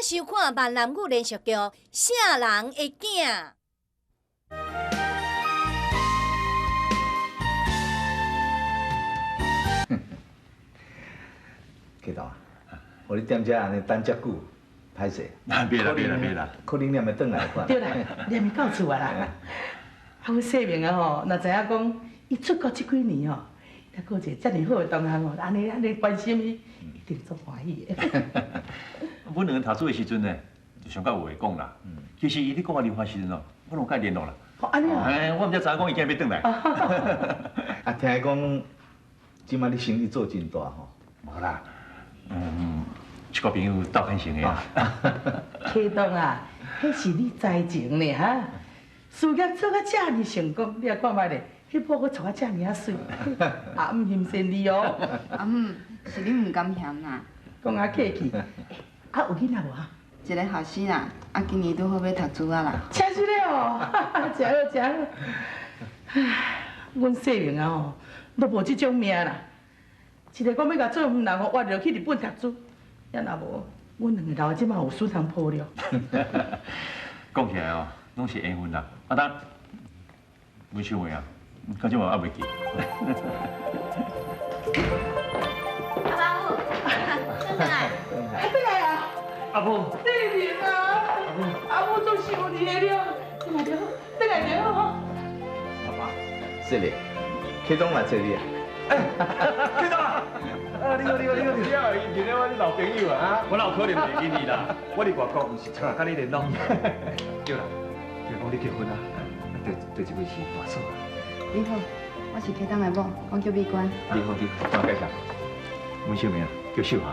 收看閩南語連續劇《聖人的囝》。啟東啊，予你踮遮按呢等遮久，歹勢。袂啦袂啦袂啦，可能念會轉來款。對啦，念會到厝啊啦。啊，阮世明啊吼，若知影講伊出國這幾年吼，抑閣有一個遮爾好的同學吼，按呢按呢關心伊，一定足歡喜的。阮兩个讀書的時陣呢，就上較有話講啦。其實伊咧國外留學時陣哦，我攏共伊聯絡啦。哦，按呢啊。哎，我毋才知影講伊今日欲轉來。啊，聽伊講，這擺你生意做真大吼。無啦，一個朋友鬥牽成的啊。啟東啊，彼是你才情呢哈，事業做甲遮爾成功，你也看覓咧，彼某閣娶甲遮爾仔媠，啊，毋嫌嫌你哦。阿姆，是你毋甘嫌啦。講較客氣。啊，有囡仔無啊？一个後生啦，啊，今年拄好欲讀書啊啦。真實的哦，真好真好。唉，阮世明啊吼，都無這種命啦。一个講欲共做夫人吼，挖著去日本讀書，也若無，阮兩个老這馬有孫通抱了。講起來哦，攏是緣分啦。啊，當，阮秀慧啊，到這馬猶袂記。阿母，轉來。轉來啊！阿母。世明啊！阿母足想你的了，轉來就好，轉來就好。阿爸，世明，啟東來找你啊。哎，啟東啊！啊，你好，你好，你好，你好，認得我你老朋友啊？我哪有可能袂記你啦？我佇外國毋是常常佮你聯絡。對啦，聽講你結婚啊？對，對，這位是大嫂。你好，我是啟東的某，我叫美娟。你好，你好，我介紹，阮小名叫秀霞。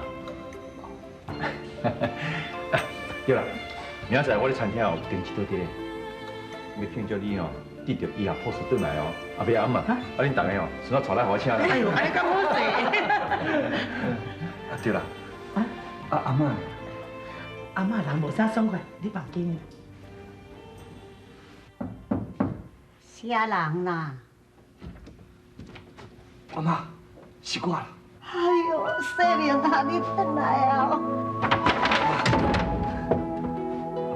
對啦，明仔載我佇餐廳有訂一桌佇咧，欲慶祝你哦，得著醫學博士轉來哦。啊，袂啊，阿媽，啊恁逐个哦，順仔帶來予我請啦。哎喲，按呢較好勢。啊對啦，啊阿嬤，阿嬤人無啥爽快，你房間。啥人啦？阿嬤，是我啦。哎喲，世明啊，你轉來啊！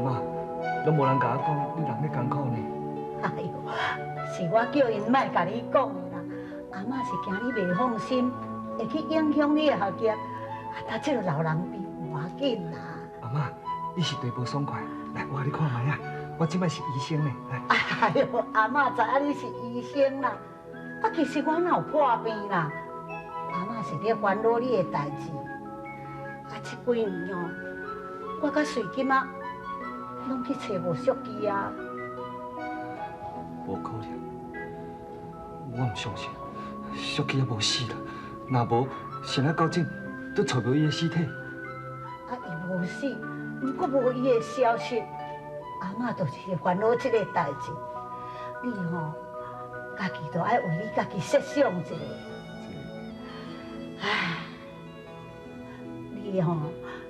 阿嬤，攏無人共我講，你人咧艱苦呢。哎喲，是我叫𪜶莫共你講的啦。阿嬤是驚你袂放心，會去影響你的學業。啊，他這个老人病無要緊啦。阿嬤，你是對無爽快，來，我予你看覓仔，我這擺是醫生呢。來。哎喲，阿嬤知影你是醫生啦。啊，其實我哪有破病啦？阿嬤是咧煩惱你的代誌。啊，這幾年哦，我佮瑞金仔攏去揣無淑姬啊。無可能，我毋相信，淑姬猶無死啦。若無，誰仔到這都揣無伊的屍體。啊，伊無死，毋過無伊的消息，阿嬤就是煩惱這个代誌。你吼，家己著愛為你家己設想一下。唉，你吼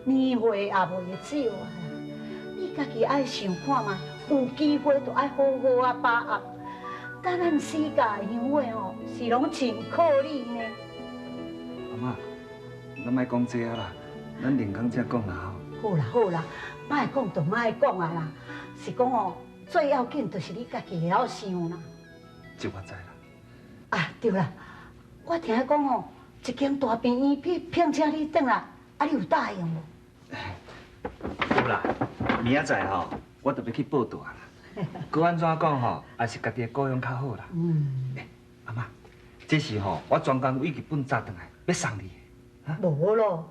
年歲也袂少啊，你家己愛想看覓，有機會就愛好好啊把握。等咱死甲的香火吼，是攏真靠你呢。阿嬤，咱莫講這啊啦，咱另工才講啦吼。好啦好啦，莫講就莫講啊啦，是講哦，最要緊就是你家己會曉想啦。這我知啦。啊對啦，我聽講哦，一間大病院去聘請你轉來，啊你有答應無？有啦，明仔載吼，我就欲去報到啦。閣按怎講吼，也是家己的故鄉較好啦。欸，阿嬤，這是吼我專工為日本紮轉來，欲送你的。無咯，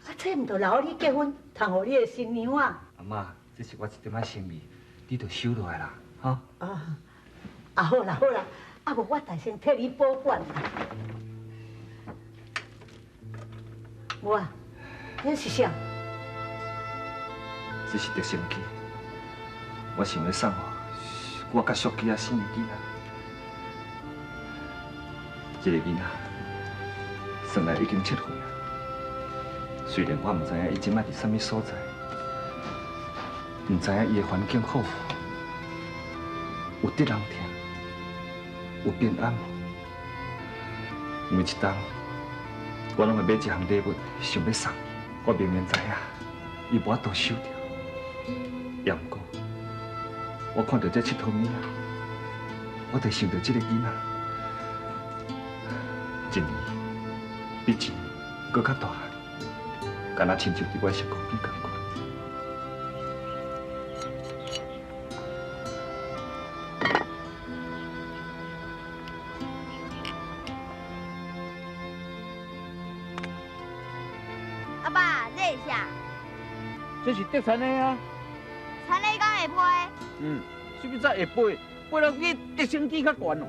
啊這毋就留予你結婚，通予你的新娘啊。阿嬤，這是我一點仔心意，你就收落來啦，哈。啊，啊好啦好啦，啊無我代先替你保管啦。無啊，彼是啥？這是直升機，我想欲送予我佮淑姬仔生的囡仔。這个囡仔算來已經7歲啊，雖然我毋知影伊這擺佇啥物所在，毋知影伊的環境好無，有得人疼，有平安無。每一冬，我攏會買一項禮物，想欲送伊。我明明知影，伊无法度守著。也毋过，我看著这𨑨迌物仔，我就想著这个囡仔，一年比一年阁较大汉，敢若亲像伫我身躯边仝款。阿爸，这是啥？这是竹田的啊。田的敢会飞？嗯，啥物才会飞？飞到比直升机较悬哦。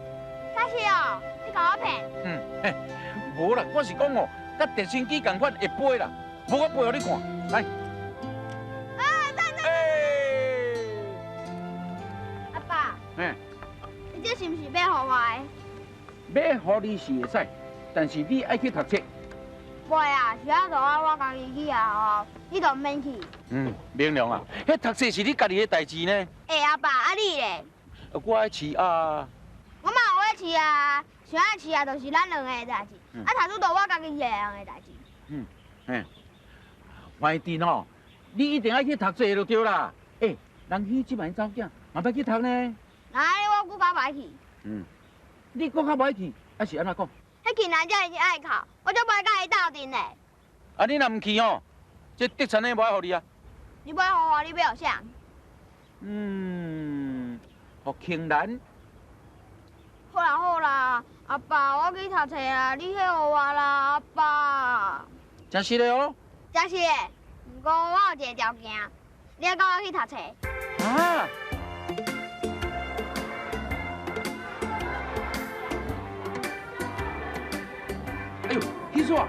确实哦，你共我骗？嗯，嘿，无啦，我是讲哦，佮直升机仝款会飞啦，无我飞予你看，来。啊，等等。阿爸。嘿。你这是毋是买予我的？买予你是会使，但是你爱去读册。袂啊，学校大我家己去啊，你都毋免去。嗯，明良啊，彼读册是你家己的代志呢。欸，阿爸，啊你咧？我爱饲鸭。我嘛有爱饲鸭，想爱饲鸭就是咱两个的代志，啊读书就我家己一个人的代志。嗯，嘿，怀弟吼，你一定爱去读册就对啦。欸，人彼这摆查某囝嘛欲去读呢。那我阁较袂去。嗯，你阁较袂去，啊是按怎讲？彼庆兰才是爱哭，我才袂佮伊斗阵咧。啊，你若毋去吼，这竹田的无爱予你啊。你买予我，你欲予啥？嗯，予庆兰。好啦好啦，阿爸，我去读册啦，你彼予我啦，阿爸。真实的哦。真实的，毋过我有一个条件，你爱佮我去读册。啊。哎呦，彼叔啊，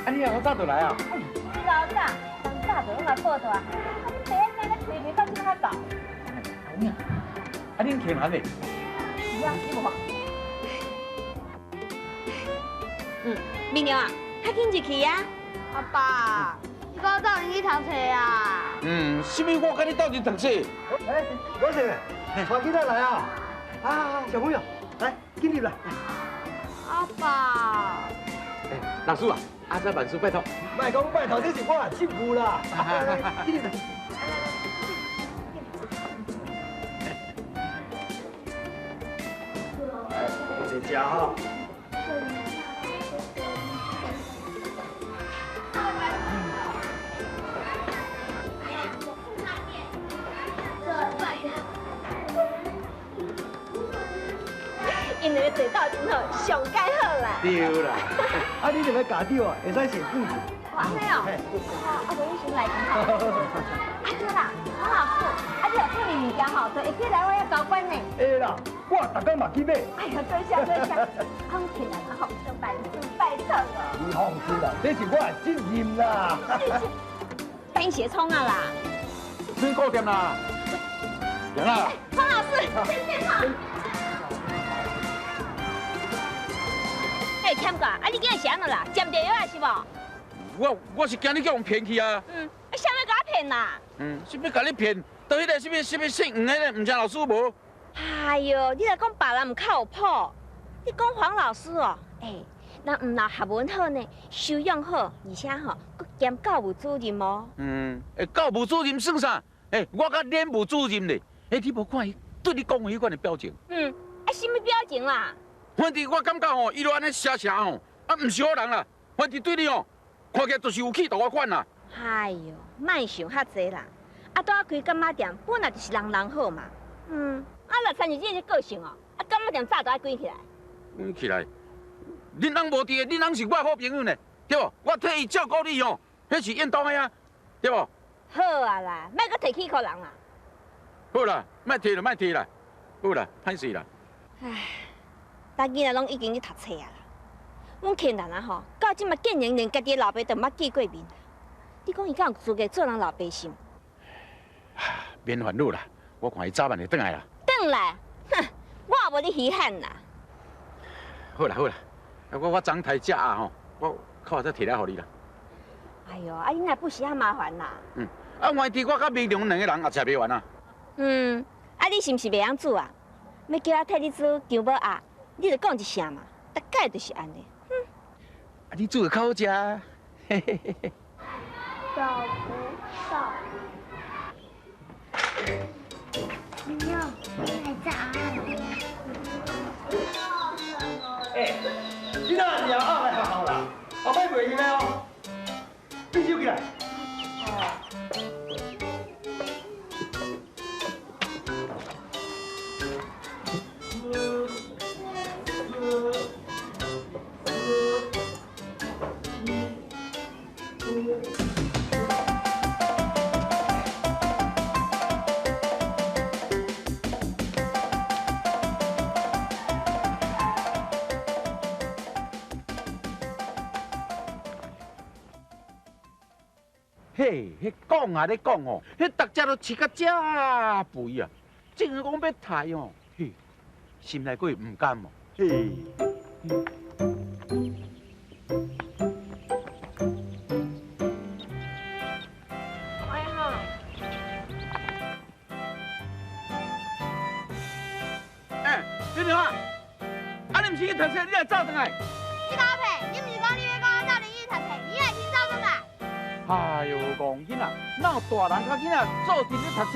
啊你也好早就来啊？哎，你老早，人早就拢来报到啊。啊，恁爸仔咧推推到这摆到。有影？啊，恁客人咧？是啊，你无看？嗯，明良啊，较紧入去啊。阿爸，你佮我斗阵去读册啊？嗯，啥物我佮你斗阵读册？哎，老师，带囡仔来啊！啊，小朋友，来，进入来。阿爸。老师啊，阿这万事拜托。莫讲拜托，这是我的职务啦。进来。坐食吼。𪜶两个坐斗阵吼，上盖好啦。对啦。啊，你两个家长啊，会使先进去。哇，安呢哦。啊，无你先来先好。啊对啦，黄老师，啊你有注意物件吼，就会记来我遐交关呢。会啦，我逐工嘛去买。哎呀，多谢多谢，讲起来吼，就万事拜托哦。你放心啦，这是我的责任啦。等鞋创啊啦。水果店啦。行啦。黄老师，先生好。哎，欠哥，啊你今日是按怎啦？食毋著药啊是无？我是惊你叫人骗去啊。嗯，啊啥欲共我骗啦？嗯，是欲共你骗？到彼个啥物啥物姓黄彼个毋正老师无？哎呦，你若讲别人毋较有谱，你讲黄老师哦，哎，人毋但学问好呢，修养好，而且吼，阁兼教务主任哦。嗯，哎，教务主任算啥？哎，我较脸部主任咧。哎，你无看伊对你讲话彼款的表情？嗯，啊，啥物表情啦？反正我感觉吼，伊都按呢写写吼，啊，毋是好人啦。反正对你吼，看起来就是有企图的款啦。哎呦，莫想遐济啦。啊，拄仔开柑仔店，本来就是人人好嘛。嗯，啊，若亲像你这个性哦，啊，柑仔店早就爱关起来。关起来？恁翁无伫，恁翁是我好朋友呢，对无？我替伊照顾你哦，彼是应当的啊，对无？好啊啦，莫阁提起苦人啦。好啦，莫提就莫提啦，好啦，歹势啦。唉，逐囡仔拢已经去读册啊啦。阮庆兰啊吼，到这马竟然连家己的老爸都毋捌见过面。你讲伊敢有资格做人老爸心？免烦恼啦，我看伊早晚会转来啦。转来？哼，我也无咧稀罕啦。好啦好啦，我昨昏食啊吼，我较晚再提来予你啦。哎呦，啊你若不时较麻烦啦。嗯，啊万一我佮明良两个人也食袂完啊。嗯，啊你是毋是袂晓煮啊？欲叫我替你煮姜母鸭，你就讲一声嘛，大概就是按呢。哼。啊你煮的较好食。嘿嘿嘿嘿。豆腐，娘，你来早啊！欸，你哪会后来学校啦？后摆袂用的哦，闭手起来。嘿，彼讲啊咧讲哦，彼逐只都饲甲遮肥啊，正讲欲刣哦，嘿，心内阁会毋甘哦，嘿。哎哈！哎，你娘啊，啊你毋是去读册，你来走转来？你搞屁！你毋是讲你欲跟我斗阵去读册，你来先走转来？哎呦，戆囡仔，哪有大人佮囡仔做阵咧读册？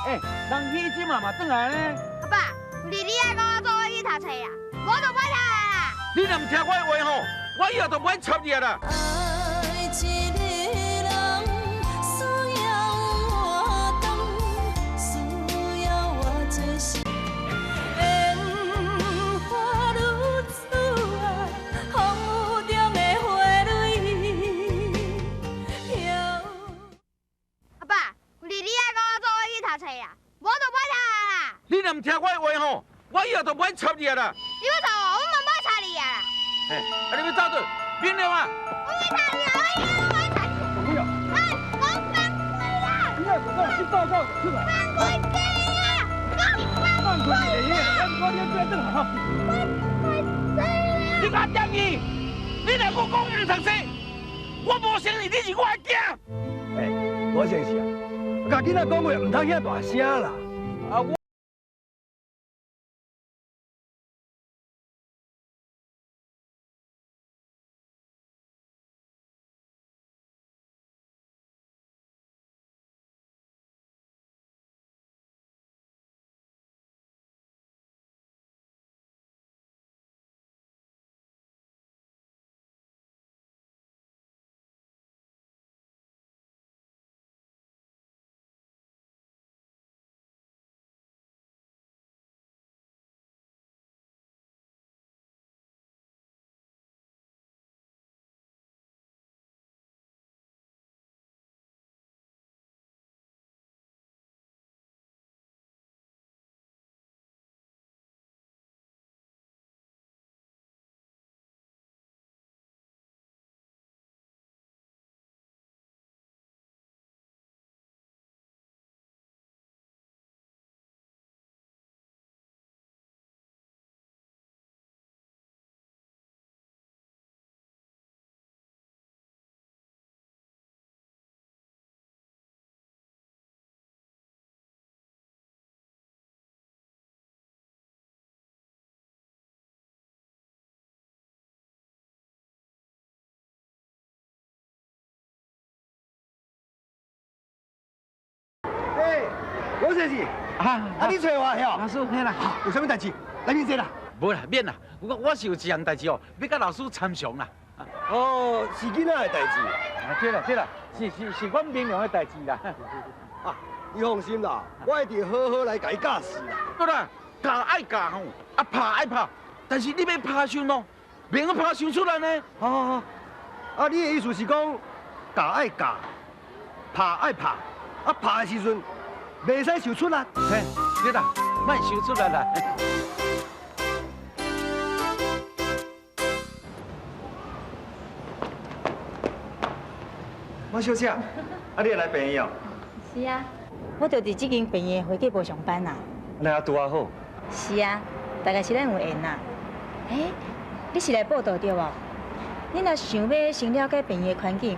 欸，人喜这嘛嘛转来呢。阿爸，毋是你爱跟我做伙去读册啊，我就袂听啦。你若毋听我的话吼，我以后就袂插你啊啦。爱一个人需要活动，需要偌济时。烟花女子啊，风雨中的花蕊。阿爸，毋是你爱跟我做伙去读册啊，我就袂听啦。你若毋听我的话吼，我以后就袂插你啊啦。你欲插我，我嘛袂插你啊啦。嘿，啊你欲走佗？免了啊！我袂插你啊！我以后袂插你。小朋友，哎，我放开啦！你爱报告去报告去吧。放开鸡啊！放开你！我你过来转来哈。你敢点伊？你若阁讲毋读册，我无承认你是我的囝。欸，我先生，共囡仔讲话毋通遐大声啦。啊我。欸，罗先生，啊，你找我晓？老师，嘿啦，有啥物代志？来面坐啦。无啦，免啦。我是有一项代志哦，欲佮老师参详啦。哦，是囡仔的代志。啊，对啦对啦，是阮明良的代志啦。啊，你放心啦，我一定好好来共伊教示啦。对啦，教爱教吼，啊拍爱拍，但是你欲拍伤咯，免阁拍伤出来呢。好好好，啊，你的意思是讲，教爱教，拍爱拍，啊拍的时阵袂使受出力。嘿，对啦，莫受出力啦。马小姐，啊，你会来病院哦？是啊，我就伫这间病院会计部上班啦。那也拄仔好。是啊，大概是咱有缘啦。欸，你是来报到对无？你若想欲先了解病院的环境，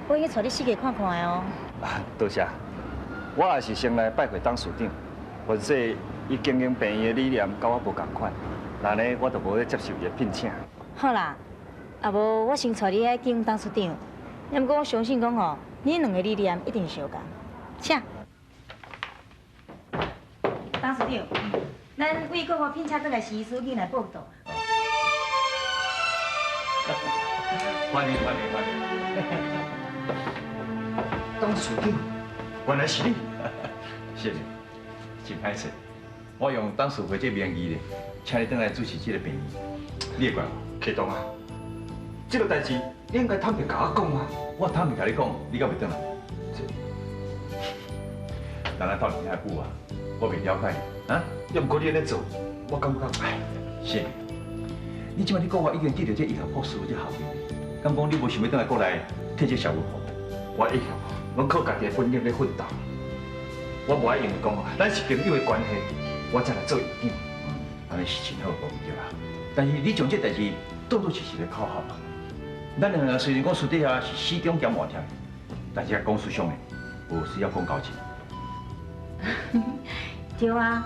我应该带你四界看看的哦。啊，多谢。我也是先来拜会董事长，原说伊经营病院的理念佮我无仝款，那呢我就无咧接受伊的聘请。好啦，啊无我先带你来见董事长。不过我相信讲吼，恁两个理念一定相仝。请，董事长，咱为国聘请转来徐医师进来报到。欢迎欢迎欢迎！董事长，原来是你，谢谢，真歹势，我用董事会这名义咧，请你转来主持这个病院，你会怪我？启东啊，这个代志你应该坦白共我讲啊！我坦白共你讲，你敢袂转来？咱来斗阵遐久啊，我袂了解你啊。也毋过你按呢做，我感觉哎，谢。你这摆你国外已经得著这医学博士这学位，敢讲你无想欲转来国内替这社会服务？我一向拢靠家己的本领咧奋斗，我无爱因为讲咱是朋友的关系，我才来做院长。按呢是真好，无毋对啦。但是你将这代志当作是一个口号嘛？咱两个人虽然讲私底下是死忠兼活贴，但是公事上呢，无需要讲交情。对啊，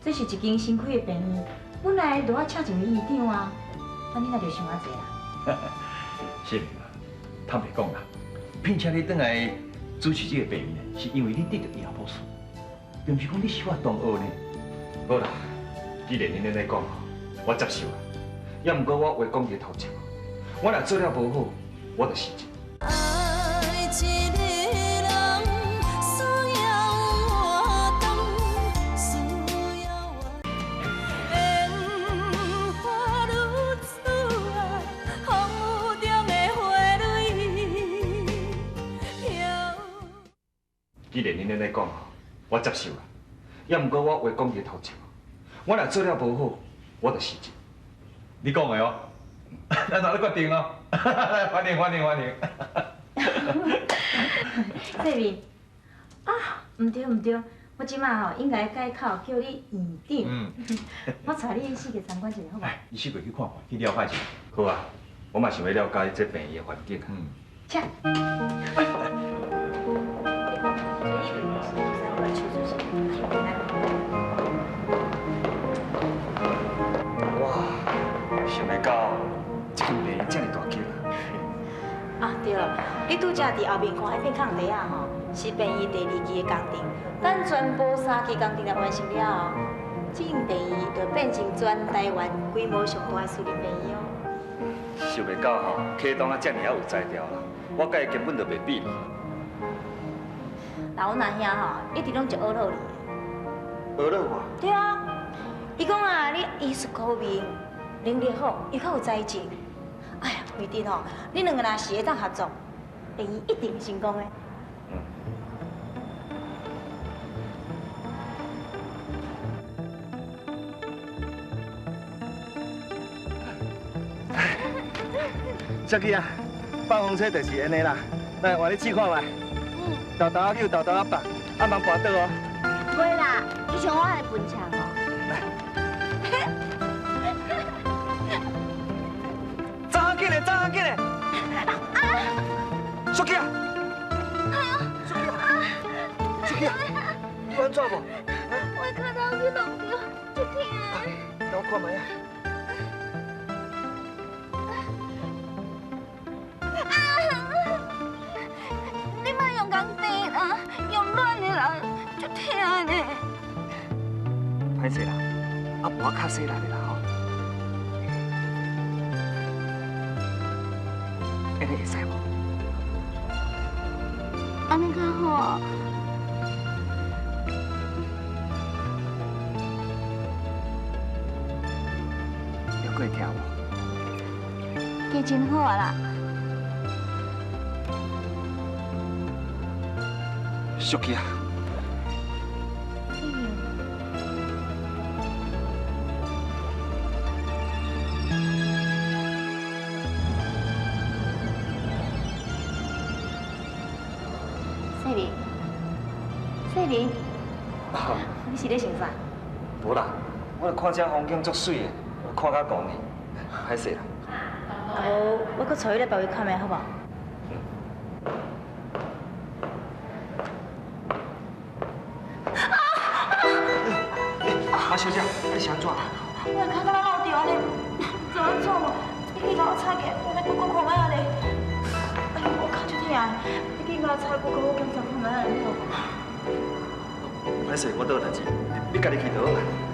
这是一间新开的病院，本来就爱请一位院长啊，啊你若就想遐济啦。是啊，坦白讲啦，聘请你转来主持这个病院，是因为你得著医学博士，并不是讲你是我同学呢。好啦，既然恁按呢讲，我接受啦。也毋过我话讲伫头前，我若做了无好，我就辞职。爱一个人需要活动，需要我烟花女子啊，风雨中的花蕊飘。既然恁按呢讲，我接受啦。也毋过我话讲伫头前，我若做了无好，我就辞职。你讲的哦，咱就咧决定哦。欢迎欢迎欢迎。世民，啊，毋对毋对，我这马吼应该改口叫你院长。嗯。我带你四界参观一下，好无？你四界去看看，去了解一下。好啊，我嘛想欲了解这病院的环境。嗯。请。哇，想袂到这间病院遮尔大间啊！啊对了，你拄才伫后面看彼片空地仔吼，是病院第二期的工程。等全部三期工程来完成了后，这间病院就变成全台湾规模上大的私人病院哦。想袂到吼，启东啊遮尔仔有才调啦，我佮伊根本就袂比。老阮阿兄吼，一直拢足呵咾你。呵咾我？对啊，伊讲啊，你医术高明，能力好，又阁有才智。哎呀，惠珍吼，你两个若是会当合作，病院一定会成功的。小姐啊，放风车就是按呢啦，来，换你试看觅。嗯。豆豆仔扭，豆豆仔放，啊，茫跋倒哦。袂啦，就像我按呢笨拙哦。来。走较紧嘞，走较紧嘞。啊！小姐啊！小姐啊！小姐啊！你有按怎无？我跤头去弄著，足疼。让我看觅啊。你莫用仝甜啦，用软的啦，足疼的。歹势啦，啊，无我较细力的啦吼。按呢会使无？按呢较好。犹阁会疼无？加真好啊啦。淑琪啊！世明，世明，你是咧想啥？无啦，我看这风景足媠的，我看甲戆去，歹势啦。啊无，我阁带你来别位看觅，好无？马小姐，你是按怎？我的跤敢若落著按呢，毋知按怎无？你去共我擦起来，我欲阁阁看觅仔咧。哎呦，我跤足疼的，你去你嘛插阁好检查看覓仔好無？歹勢，我倒有代誌，你家己去就好啦。